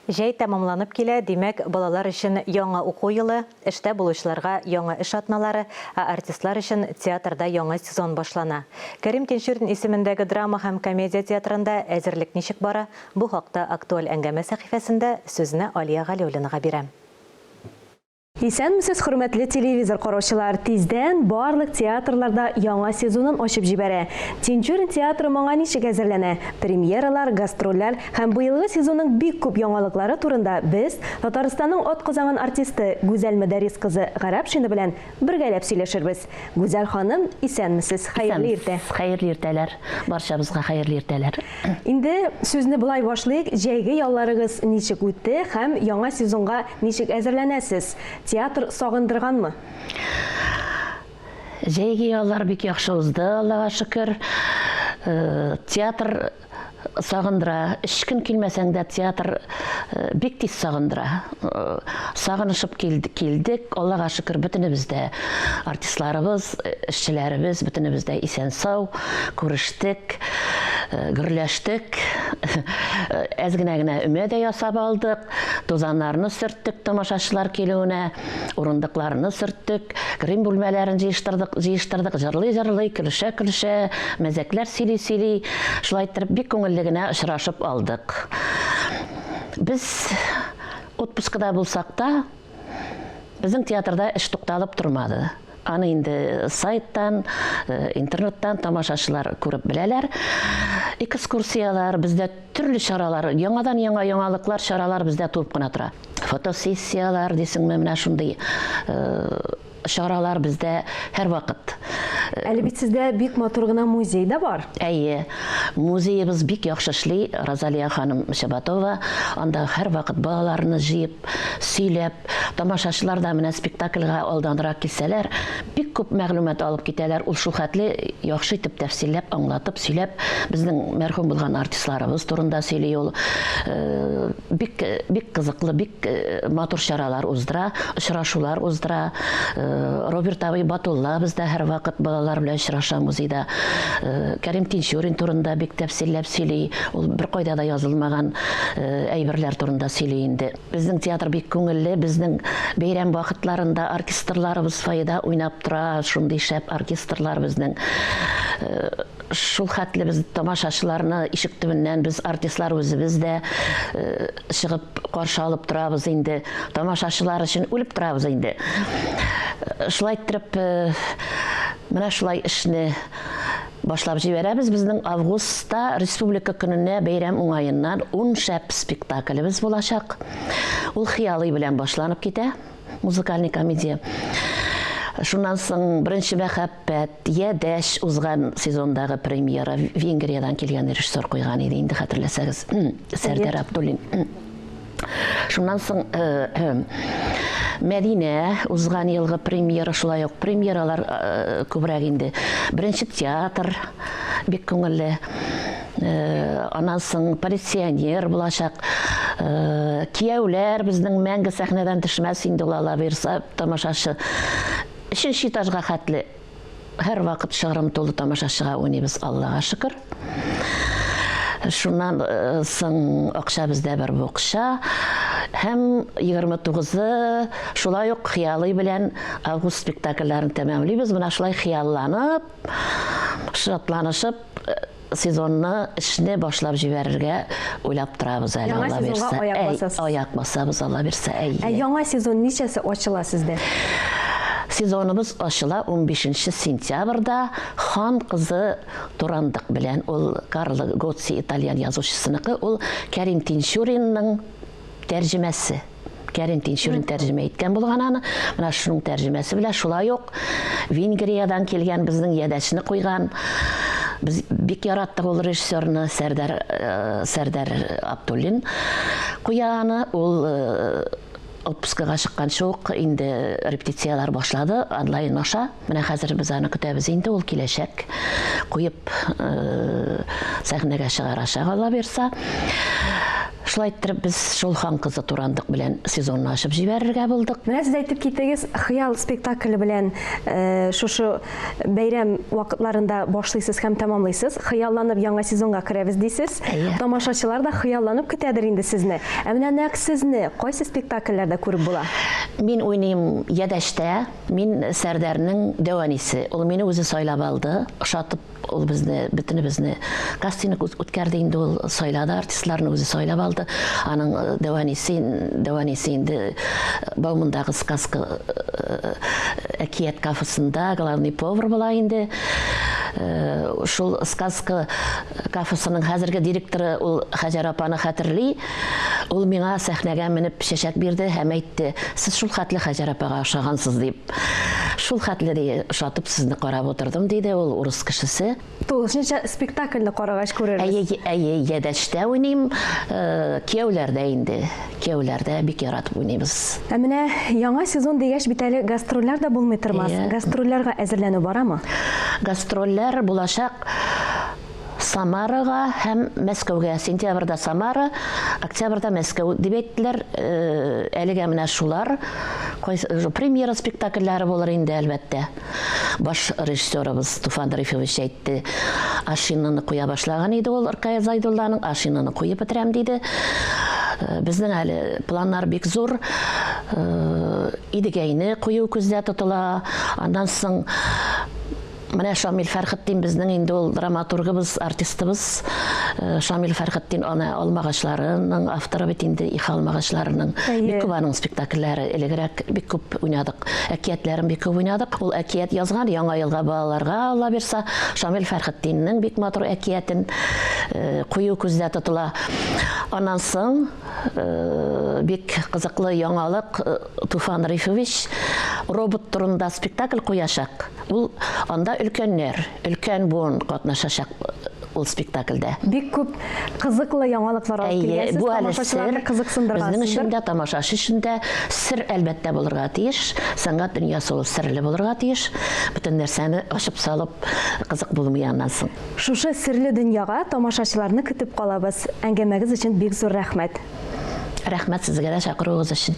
Җәй тәмамланып килә, димәк, балалар өчен яңа уку елы, эштә булучыларга яңа эш атналары, ә артистлар өчен театрда яңа сезон башлана. Кәрим Тинчурин исемендәге драма һәм комедия театрында әзерлек ничек бара, бу хакта актуаль әңгәмә сәхифәсендә сүзне Алия Галиуллинага бирәм. Исәнмесез, хөрмәтле телевизор караучылар! Тиздән барлык театрлар да яңа сезонын ачып җибәрә. Тинчурин театры моңа ничек әзерләнә? Премьералар, гастрольләр һәм быелгы сезонның бик күп яңалыклары турында без Татарстанның атказанган артисты Гүзәл Мөдәррис кызы Гарәпшина белән бергәләп сөйләшербез. Гүзәл ханым, исәнмесез, хәерле иртә! Исәнмесез, хәерле иртәләр! Барчабызга хәерле иртәләр! Инде сүзне болай башлыйк, җәйге ялларыгыз ничек үтте һәм яңа сезонга ничек әзерләнәсез? Театр сагындырганмы? Җәйге яллар бик яхшы узды, Аллага шөкер. Театр сагындыра. Өч көн килмәсәң дә театр бик тиз сагындыра. Сагынышып килдек, Аллага шөкер, бөтенебез дә артистларыбыз, эшчеләребез, бөтенебез дә исән-сау, күрештек, гөрләштек, әз генә генә өмә дә ясап алдык, тузаннарны сөрттек тамашачылар килүенә, урындыкларны сөрттек, грим бүлмәләрен җыештырдык, җыештырдык, җырлый-җырлый, көлешә-көлешә, мәзәкләр сөйли-сөйли, шулай иттереп бик күңелле генә очрашып алдык. Без отпускада булсак та, безнең театрда эш тукталып тормады. Аны инде сайттан, интернеттан тамашачылар күреп беләләр. Экскурсияләр, бездә төрле чаралар, яңадан-яңа яңалыклар, чаралар бездә туып кына тора. Фотосессияләр дисеңме, менә шундый чаралар бездә һәрвакыт. Әле бит сездә бик матур гына музей да бар. Әйе, музеебыз бик яхшы эшли, Розалия ханым Чабатова анда һәрвакыт балаларны җыеп, сөйләп, тамашачылар да менә спектакльгә алданрак килсәләр, бик күп мәгълүмат алып китәләр. Ул шулхәтле яхшы итеп тәфсилләп, аңлатып, сөйләп, безнең мәрхүм булган артистларыбыз турында сөйли ул. Бик, бик кызыклы, бик матур чаралар уздыра, очрашулар уздыра. Роберт абый Батулла бездә һәрвакыт балалар белән очраша музейда. Кәрим Тинчурин турында бик тәфсилләп сөйли. Ул беркайда да язылмаган әйберләр турында сөйли инде. Безнең театр бик күңелле, безнең бәйрәм вакытларында оркестрларыбыз фойеда уйнап тора, шундый шәп оркестрлар безнең. Шул хәтле без тамашачыларны ишек төбеннән без артистлар үзебез дә чыгып каршы алып торабыз инде. Тамашачылар өчен үлеп торабыз инде. Шулай иттереп, менә шулай эшне Башлап җибәрәбез. Безнең августта Республика көненә бәйрәм уңаеннан ун шәп спектаклебез булачак. Ул Хыялый белән башланып китә, музыкальный комедия. Шуннан соң Беренче мәхәббәт, Ядәч узган сезондагы премьера Венгриядән килгән режиссер куйган иде инде, хәтерләсәгез, Сәрдәр Абдуллин. Шуннан соң Мәдинә узган елгы премьера, шулай ук премьералар күбрәк инде. Беренче театр бик күңелле. Аннан соң полиционер булачак. Кияүләр безнең мәңге сәхнәдән төшмәс инде ул Алла боерса, тамашачы. Өченче этажга хәтле Һәрвакыт шыгрым тулы тамашачыга уйныйбыз, Аллага шөкер. Шуннан соң акча бездә бер букча. Һәм 29-ы шулай ук хыялый белән август спектакльләрен тәмамлыйбыз. Менә шулай хыялланып, шатланышып сезонны, эшне башлап җибәрергә уйлап торабыз әле, Яңа Алла сезонга бирсә. аяк Әй, басасыз. аяк басабыз, Алла бирсә, Ә әйе. яңа сезон ничәсе ачыла сездә? Сезоныбыз ачыла 15 сентябрьдә Хан кызы Турандык белән. Ул Карло Гоцци итальян язучысыныкы, ул Кәрим Тинчуринның тәрҗемәсе. Кәрим Тинчурин тәрҗемә иткән булган аны. Менә шуның тәрҗемәсе белән шулай ук Венгриядән килгән безнең ядәчне куйган. Без бик яраттык ул режиссерны, Сәрдәр э, Сәрдәр Абдуллин куя аны. Ул э, отпускага чыкканчы ук инде репетицияләр башлады онлайн аша. Менә хәзер без аны көтәбез инде, ул киләчәк. Куеп э, сәхнәгә чыгарачак, Алла бирса. Шулай иттереп без шул Хан кызы Турандык белән сезонны ачып җибәрергә булдык. Менә сез әйтеп киттегез, Хыял спектакле белән шушы бәйрәм вакытларында башлыйсыз һәм тәмамлыйсыз. Хыялланып яңа сезонга керәбез дисез. Әйе. Тамашачылар да хыялланып көтәдер инде сезне. Ә менә нәкъ сезне кайсы спектакльләрдә күреп була? Мин уйныйм Ядәчтә. Мин Сәрдәрнең дәү әнисе. Ул мине үзе сайлап алды, ошатып Ул безне, бөтенебезне кастинг үткәрде инде ул, сайлады артистларны, үзе сайлап алды. Аның э, дәү әнисе, дәү әнисе инде э, Баумандагы сказка э, әкият кафесында главный повар була инде. Шул сказка кафесының хәзерге директоры ул Хәҗәр апаны хәтерли. Ул миңа сәхнәгә менеп чәчәк бирде һәм әйтте, сез шул хәтле Хәҗәр апага ошагансыз дип. Шул хәтле ди, ошатып сезне карап утырдым, диде ул урыс кешесе. Тулысынча спектакльне карагач күрербез. Әйе, әйе, Ядәчтә уйныйм, э, кияүләрдә инде. Кияүләрдә бик яратып уйныйбыз. Ә менә яңа сезон дигәч бит әле гастрольләр дә булмый тормас. Әйе. Гастрольләргә әзерләнү барамы? Гастрольләр булачак. Самарага һәм Мәскәүгә. Сентябрьдә Самара, октябрьдә Мәскәү дип әйттеләр. Э, әлегә менә шулар. Кайсы э, премьера спектакльләре булыр инде, әлбәттә. Баш режиссерыбыз Туфан Рифович әйтте, Ашинаны куя башлаган иде ул Ркая Зайдулланың, Ашинаны куеп бетерәм диде. Э, безнең әле планнар бик зур. Идегәйне кую күздә тотыла. Аннан соң Менә Шамил Фәрхетдин безнең инде ул драматургыбыз, артистыбыз. Э, Шамил Фәрхетдин ана алмагачларының авторы бит инде, Иха алмагачларының. Бик күп аның спектакльләре элегрәк бик күп уйнадык. Әкиятләрен бик күп уйнадык. Ул әкият язган Яңа елга балаларга, Алла бирса, Шамил Фәрхетдиннең бик матур әкиятен э, кую күздә тотыла. Аннан соң э, бик кызыклы яңалык Туфан Рифович робот турында спектакль куячак. Ул анда өлкәннәр, өлкән буын катнашачак ул спектакльдә. Бик күп кызыклы яңалыклар алып килгәнсез, бу әле тамашачыларны сер. кызыксындыргансыздыр. Безнең өчен дә, тамашачы өчен дә сер, әлбәттә, булырга тиеш. Сәнгать дөньясы ул серле булырга тиеш. Бөтен нәрсәне ачып салып, кызык булмый аннан соң. Шушы серле дөньяга тамашачыларны көтеп калабыз. Әңгәмәгез өчен бик зур рәхмәт. Рәхмәт сезгә дә чакыруыгыз өчен.